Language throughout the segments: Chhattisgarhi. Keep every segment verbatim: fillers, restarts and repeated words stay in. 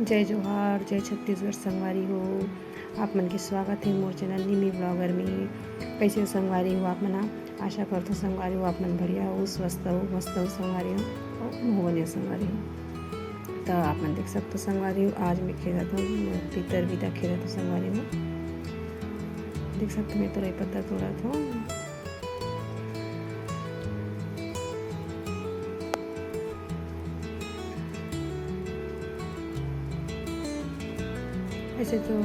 जय जोहार, जय छत्तीसगढ़ संगवारी हो। आप मन के स्वागत हे मोर चैनल निमी ब्लॉगर में। कइसे हो संगवारी हो आप मन ह? आशा करथों संगवारी हो आप मन बढ़िया हो, स्वस्थ हो, मस्त हो संगवारी हो, अउ महूं बने संगवारी हो। त आप मन देख सकथो संगवारी हो, आज मैं खेलत हूँ, पितर बिदा खेलत हूँ संगवारी हो। देख सकथो मैं तुरई पत्ता तोड़त हूँ। ऐसे तो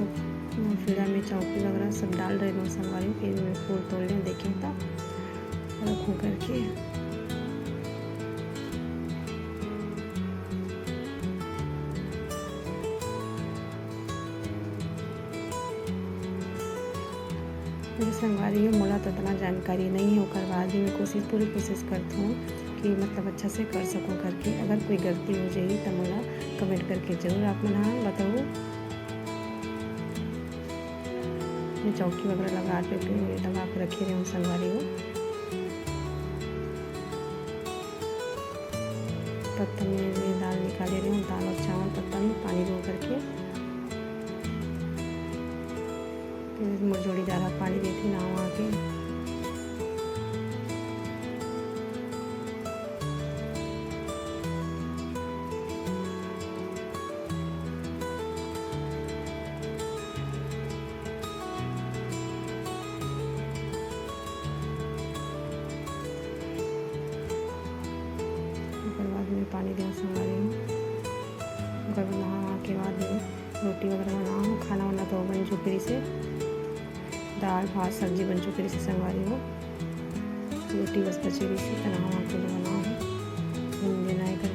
फीड़ा में चौकी वगैरह सब डाल रहे हो संगवारी, फिर मैं फूल तोड़ लें, देखें तो रखूँ करके। मेरे संगवारी हो, मोला तो इतना जानकारी नहीं है, ओकर बाद भी मैं कोशिश, पूरी कोशिश करत हूँ कि मतलब अच्छा से कर सकूँ करके। अगर कोई गलती हो जाही तो मोला comment करके जरूर आप मन ह बताओ। मैं चौकी वगैरह लगा के, लगा के रखे रहे हूँ संगवारी हो। पत्ता में मैं दाल निकाले रहे हूँ, दाल और चावल पत्ता में पानी दो करके। फिर मोर जोड़ीदार ह पानी देथे नाव आके। ओकर बाद में पानी देना संगवारी हो। ओकर बाद नहा वहा के बाद में रोटी वगैरह बनाओ, खाना वाना तो बन चुके रहिसे, दाल भात सब्जी बन चुके रहिसे संगवारी हो। रोटी बस बचे रहिसे, त नहा वहा के बनाओ, भून देना है करके।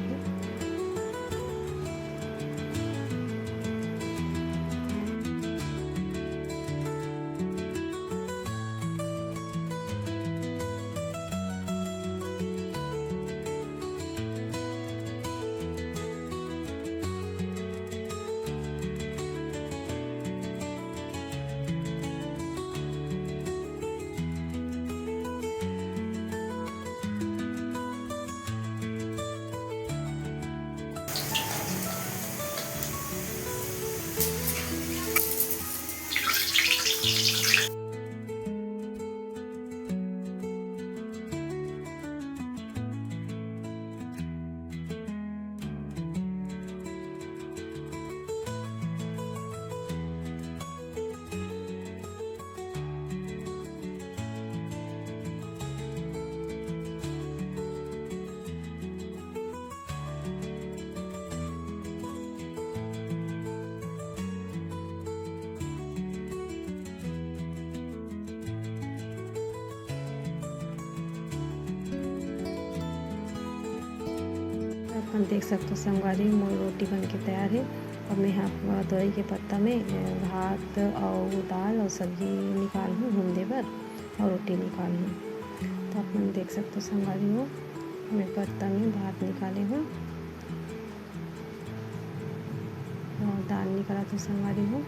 अपन देख सकथो संगवारी, मोर रोटी बन के तैयार हे। अब मैं हा तोरई के पत्ता में, अ, भात अउ दाल अउ सब्जी निकाल हूँ भून दे बर, अउ रोटी निकाल हूँ। तो अपन देख सकथो संगवारी हो, मैं पत्ता में भात निकाले हूँ अउ दाल निकालत हूँ संगवारी हो।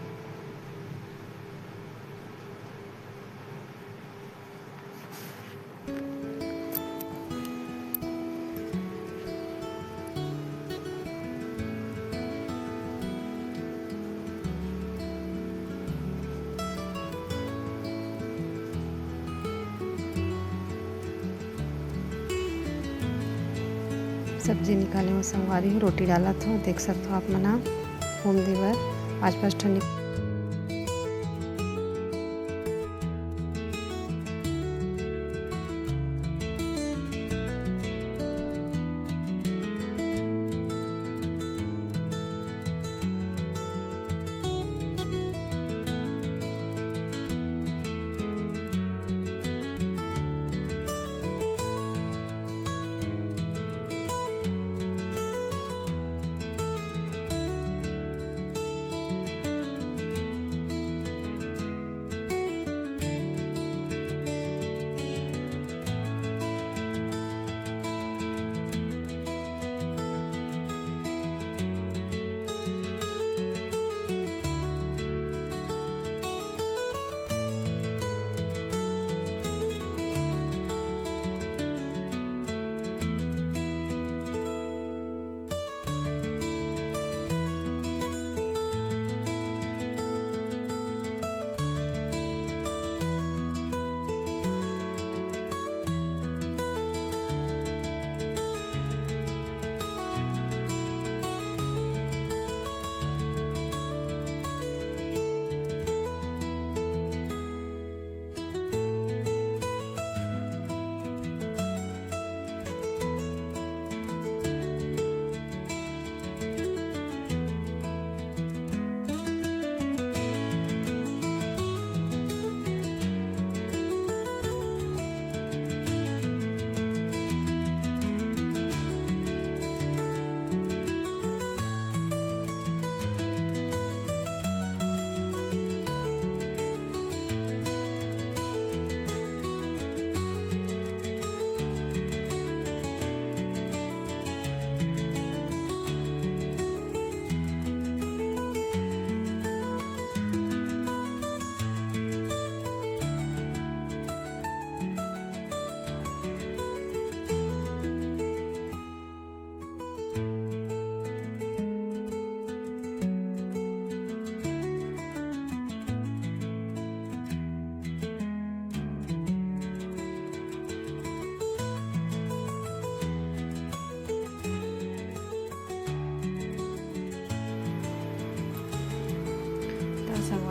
सब्जी निकाले हूँ संगवारी हो, रोटी डालत हूँ, देख सकथो आप मन ह भून दे बर पाँच पाँच ठन।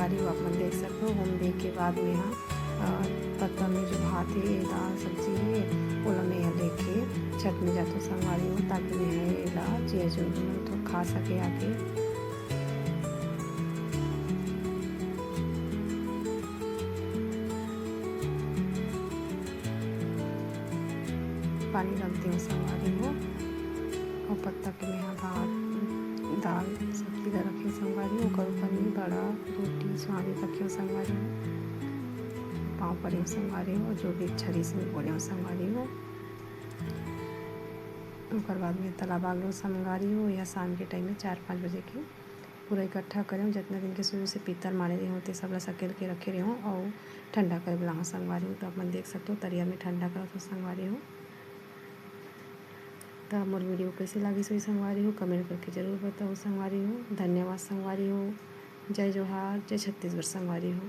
संगवारी हो, आप मन देख सकते हो, ओम दे के बाद में हा, अ, पत्ता में जो भात हे, दाल सब्जी हे, ओला मैं हा लेके छत में जाथों संगवारी हो, ताकि मैं हा एला जिया जो मन तो खा सके आके। पानी रख देव संगवारी हो, अउ पत्ता के मैं हा भात, दाल, सब्जी ला रखे संगवारी हो, ओकर ऊपर में बड़ा, रोटी, स्वामी रखे संगवारी हो, पाँव परे संगवारी हो, जो भी इच्छा रहिस में बोले संगवारी हो। ओकर बाद में तालाब आ गेव संगवारी हो, या शाम के टाइम में चार पाँच बजे के पूरा इकट्ठा करेव, जितना दिन के शुरू से पीतल माने रहे हों, ते सब ला सकेल के रखे रहे हों अउ ठंडा करे बर लाहूँ संगवारी हो। तो आप मन देख सकते हो, तरिया में ठंडा करत हों संगवारी हो। तो मोर वीडियो कैसे लागिस होही संगवारी हो, कमेंट करके जरूर बताओ संगवारी हो। धन्यवाद संगवारी हो। जय जोहार, जय छत्तीसगढ़ संगवारी हो।